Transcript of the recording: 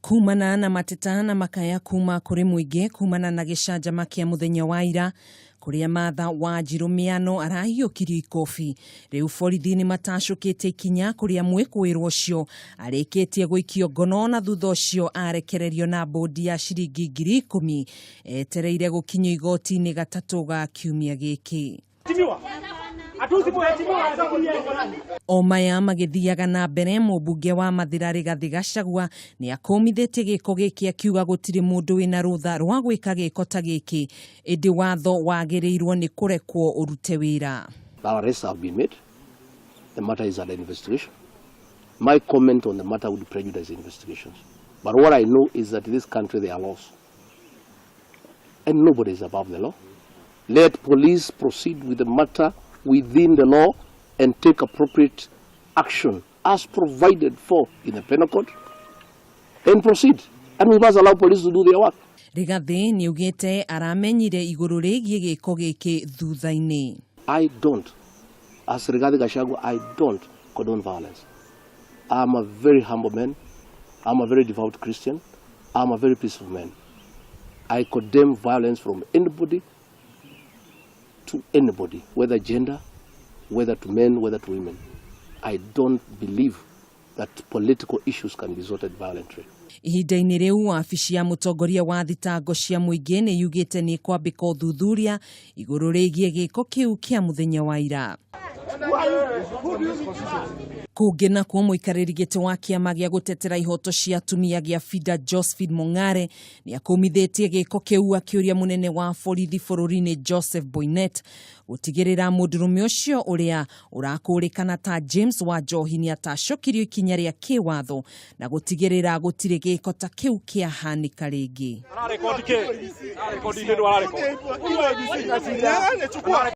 Kumana na mateta na makaya kuma kũrĩ mũingĩ kumana na gĩcanjama kĩa mũthenya wa ira kũrĩa Martha Wanjiru Mĩano arahiũkirio ikobi, rĩu borithi nĩ matacũkĩte ikinya kũrĩa mwĩkũĩrwo ũcio arĩkĩtie gũikio ngono na thutha ũcio arekererio na mbũndi ya ciringi 10,000 etereire gũkinyio igoti-inĩ gatatũ ga kiumia gĩkĩ. O maya magĩthiaga na mbere, mũmbunge wa Mathĩra Rigathĩ Gachagua nĩ akũmithĩtie gĩko gĩkĩ akiuga gũtirĩ mũndũ wĩna rũtha rwa gwĩka gĩko ta gĩkĩ, ĩndĩ watho wagĩrĩirwo nĩ kũrekwo ũrute wĩra. Arrests have been made. The matter is under investigation. My comment on the matter would prejudice investigations. But what I know is that in this country there are laws. And nobody is above the law. Let police proceed with the matter within the law and take appropriate action as provided for in the Penal Code and proceed. And we must allow police to do their work. Rigathĩ nĩ augĩte aramenyire igũrũ rĩgiĩ gĩko gĩkĩ thutha-inĩ. I don't, as Rigathi Gachagua, I don't condone violence. I'm a very humble man. I'm a very devout Christian. I'm a very peaceful man. I condemn violence from anybody to anybody, whether gender, whether to men, whether to women. I don't believe that political issues can be sorted violently. Ihinda-inĩ rĩu, wabici ya mũtongoria wa thitango cia mũingĩ nĩ yugĩte nĩ kwambĩka ũthuthuria igũrũ rĩgiĩ gĩko kĩu kĩa mũthenya wa ira. Kũngĩ nakuo, mũikarĩri gĩtĩ wa kĩama gĩa gũtetera ihoto cia atumia gĩa FIDA Josephine Mong'are nĩ akũmithĩtie gĩko kĩu akĩũria mũnene wa borithi bũrũri-inĩ Joseph Boinnet gũtigĩrĩra mũndũrũme ũcio ũrĩa ũrakũrĩkana ta James Wanjohi nĩ atacokirio ikinya rĩa kĩwatho na gũtigĩrĩra gũtirĩ gĩko ta kĩu kĩahanĩka rĩngĩ. Ararekodi kĩ? Ararekodi nĩ ndũ ararekodi.